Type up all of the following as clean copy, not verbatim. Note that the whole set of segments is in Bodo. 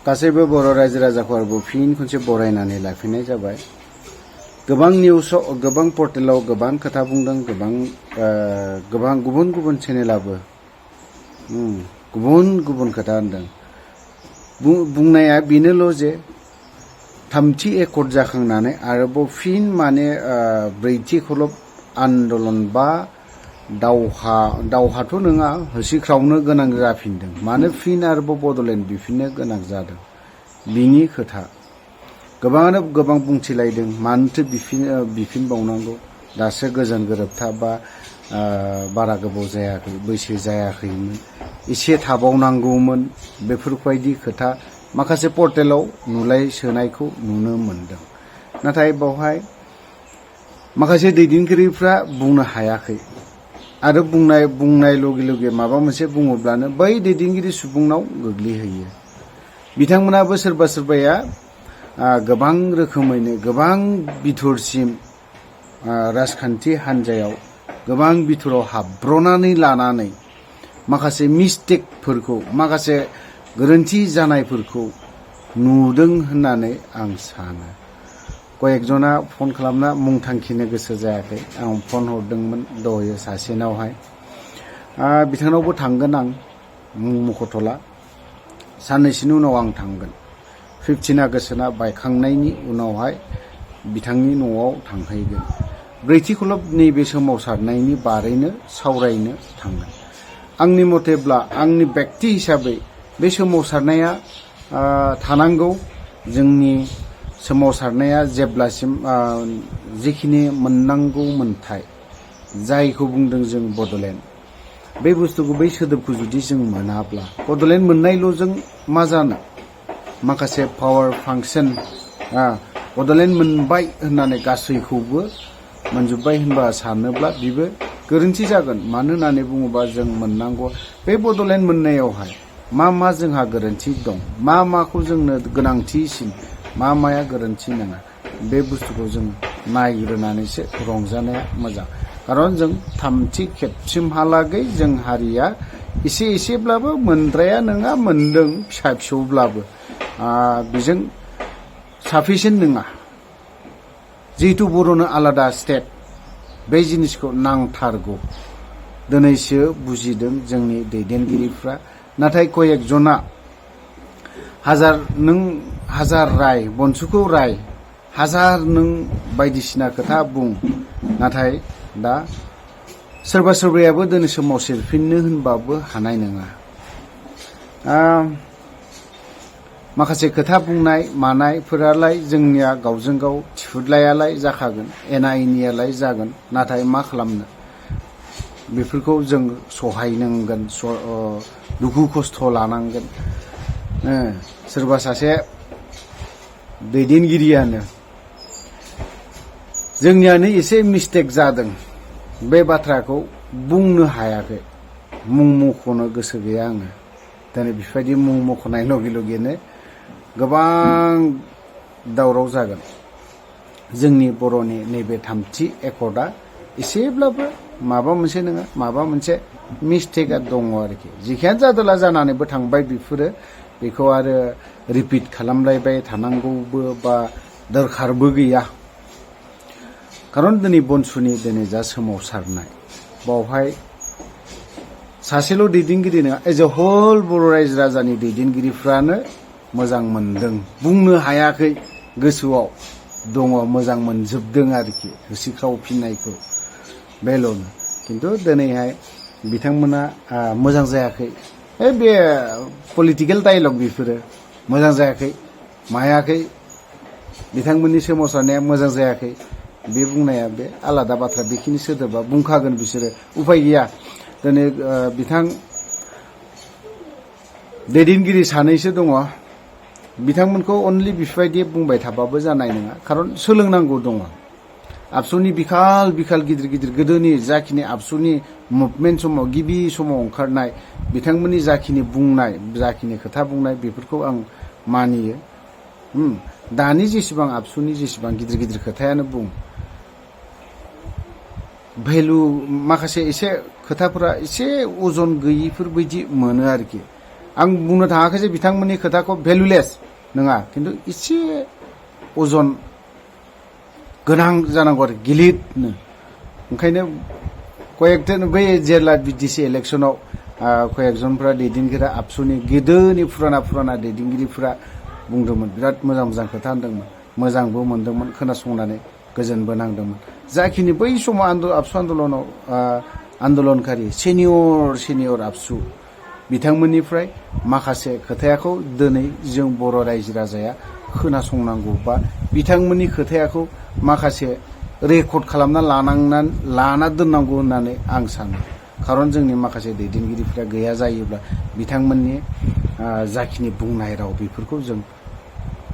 गासैबो बर' रायजो राजाखौ आरोबाव फिन खनसे बरायनानै लाफिननाय जाबाय। गोबां निउसाव गोबां पर्टेलाव गोबां खोथा बुंदों, गोबां गुबुन गुबुन चेनेलाबो गुबुन गुबुन खोथा होनदों। बुंनाया बेनोल' जे थामथि एकर्ड जाखांनानै आरोबाव फिन माने ब्रैथि खलब आन्दलन बा दावहाथ' नङा, होसिख्रावनो गोनां जाफिनदों। मानो फिन आरोबाव बड'लेण्ड बिफिननो गोनां जादों बिनि खोथा गोबाङानो गोबां बुंथिलायदों। मानोथो बिफिनबावनांगौ, दासो गोजोन गोरोबथा बा बारा गोबाव जायाखै, बैसो जायाखैमोन, एसे थाबावनांगौमोन, बेफोरबायदि खोथा माखासे पर्टेलाव नुलाय सोनायखौ नुनो मोनदों। नाथाय बावहाय माखासे दैदेनगिरिफ्रा बुंनो हायाखै आरो बुंनाय लगे लगे माबा मोनसे बुङोब्लानो बै दैदेनगिरि सुबुंनाव गोग्लैहैयो। बिथांमोनाबो सोरबा सोरबाया गोबां रोखोमैनो गोबां बिथुरसिम राजखान्थि हान्जायाव गोबां बिथुराव हाब्रनानै लानानै माखासे मिस्टेकफोरखौ, माखासे गोरोन्थि जानायफोरखौ नुदों होननानै आं सानो। कयेकजना फन खालामना मुं थांखिनो गोसो जायाखै। आं फन हरदोंमोन दहाय सासेनावहाय। बिथांनावबो थांगोन आं, मुं मख'थ'ला। साननैसोनि उनाव आं थांगोन। 15 आगस्टना बायखांनायनि उनावहाय बिथांनि न'आव थांहैगोन। ब्रैथि खलब नैबे सोमावसारनायनि बारैनो सावरायनो थांगोन। आंनि मथेब्ला, आंनि बेक्ति हिसाबै बे सोमावसारनाया थानांगौ। जोंनि सोमावसारनाया जेब्लासिम जिखिनि मोननांगौ मोन्थाय, जायखौ बुंदों जों बड'लेण्ड, बे बुस्थुखौ, बै सोदोबखौ जुदि जों मोनाब्ला, बड'लेण्ड मोननायल'जों मा जानो? माखासे पावार फांसन बड'लेण्ड मोनबाय होननानै गासैखौबो मोनजोब्बाय होनबा सानोब्ला बेबो गोरोन्थि जागोन। मानो होननानै बुङोबा, जों मोननांगौ बे बड'लेण्ड मोननायावहाय मा गोरोन्थि दं, माखौ जोंनो गोनांथिसिन, माया गोरोन्थि नङा, बे बुस्थुखौ जों नायग्रोनानैसो रंजानाया मोजां। खारन जों थामथि खेबसिमहालागै जों हारिया एसेब्लाबो, मोनद्राया नङा, मोनदों फिसा फिसौब्लाबो बेजों साफिसियेन्ट नङा। जिहेतु बर'नो आलादा स्टेट, बे जिनिसखौ नांथारगौ। दिनैसो बुजिदों जोंनि दैदेनगिरिफ्रा। नाथाय कयेकजना हाजार राय, बनसुखौ राय, हाजार नों बायदिसिना खोथा बुं, नाथाय दा सोरबा सोरबायाबो दिनै समाव सेरफिननो होनबाबो हानाय नङा। माखासे खोथा बुंनाय मानायफोरालाय जोंनिया गावजों गाव थिफुदलायालाय जाखागोन, एना एनियालाय जागोन। नाथाय मा खालामनो, बेफोरखौ जों सहायनांगोन, दुखु खस्थ' लानांगोन। सोरबा सासे दैदेनगिरियानो जोंनियानो एसे मिस्टेक जादों, बे बाथ्राखौ बुंनो हायाखै। मुं मख'नो गोसो गैया आङो। दिनै बेफोरबायदि मुं मख'नाय लगे लगेनो गोबां दावराव जागोन। जोंनि बर'नि नैबे थामथि एकर्डआ एसेब्लाबो माबा मोनसे नङा माबा मोनसे मिस्टेकआ दङ आरोखि। जिखियानो जादोला जानानैबो थांबाय, बेखौ आरो रिपिट खालामलायबाय थानांगौबो बा दरखारबो गैया। खारन दिनै बनसुनि दिनै जा सोमावसारनाय, बावहाय सासेल' दैदेनगिरि नङा, एज ए हल बर' रायजो राजानि दैदेनगिरिफ्रानो मोजां मोनदों। बुंनो हायाखै, गोसोआव दङ, मोजां मोनजोबदों आरोखि होसिख्रावफिननायखौ, बेल'नो। खिन्थु दिनैहाय बिथांमोना मोजां जायाखै। बे पलिटिकेल डायलग, बेफोरो मोजां जायाखै, मायाखै, बिथांमोननि सोमावसारनाया मोजां जायाखै, बे बुंनाया बे आलादा बाथ्रा। बेखिनि सोदोबा बुंखागोन बिसोरो, उफाय गैया। दिनै बिथां दैदेनगिरि सानैसो दङ, बिथांमोनखौ अनलि बेफोरबायदि बुंबाय थाबाबो जानाय नङा। खारन सोलोंनांगौ दङ। आबसुनि बिखाल गिदिर गोदोनि जाखिनि आबसुनि मुभमेन्ट समाव, गिबि समाव ओंखारनाय बिथांमोननि जाखिनि बुंनाय, जाखिनि खोथा बुंनाय, बेफोरखौ आं मानियो। दानि जेसेबां आबसुनि जेसेबां गिदिर खोथायानो बुं, भेलु माखासे एसे खोथाफोरा एसे अजन गैयिफोर बायदि मोनो आरोखि। आं बुंनो थाङाखै जे बिथांमोननि खोथाखौ भेलुलेस नङा, खिन्थु एसे अजन गोनां जानांगौ आरो गिलिरनो। ओंखायनो कयेकजन बै जेला बिटिसि इलेक्सनाव कयेकजनफ्रा दैदेनगिरि आबसुनि गोदोनि फुराना दैदेनगिरिफ्रा बुंदोंमोन, बिराद मोजां खोथा होनदोंमोन, मोजांबो मोनदोंमोन खोनासंनानै, गोजोनबो नांदोंमोन। जाखिनि बै समाव आबसु आन्दलनाव आन्दलनकारि सिनियर आबसु बिथांमोननिफ्राय माखासे खोथाखौ दिनै जों बर' रायजो राजाया खोनासंनांगौ, बा बिथांमोननि खोथाखौ माखासे रेकर्ड खालामना लाना दोननांगौ होननानै आं सानो। खारन जोंनि माखासे दैदेनगिरिफ्रा गैया जायोब्ला बिथांमोननि जाखिनि बुंनाय राव बेफोरखौ जों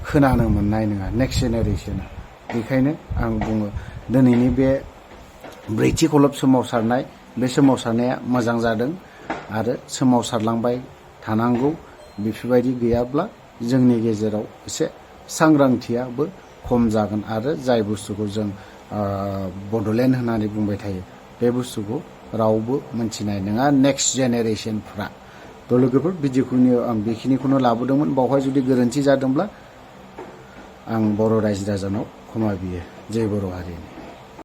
खोनानो मोननाय नङा नेक्स्ट जेनेरेशना। बेखायनो आं बुङो दिनैनि बे ब्रैथि खलब सोमावसारनाय, बे सोमावसारनाया मोजां जादों आरो सोमावसारलांबाय थानांगौ। बेफोरबायदि गैयाब्ला जोंनि गेजेराव एसे सांग्रांथियाबो खम जागोन आरो जाय बुस्थुखौ जों बड'लेण्ड होननानै बुंबाय थायो बे बुस्थुखौ रावबो मोनथिनाय नङा नेक्स्ट जेनेरेशनफ्रा। थ' लोगोफोर भिडिअखौनो आं बेखिनिखौनो लाबोदोंमोन। बावहाय जुदि गोरोन्थि जादोंब्ला आं बर' रायजो राजानाव क्षमा बियो। जय बर' हारिनि।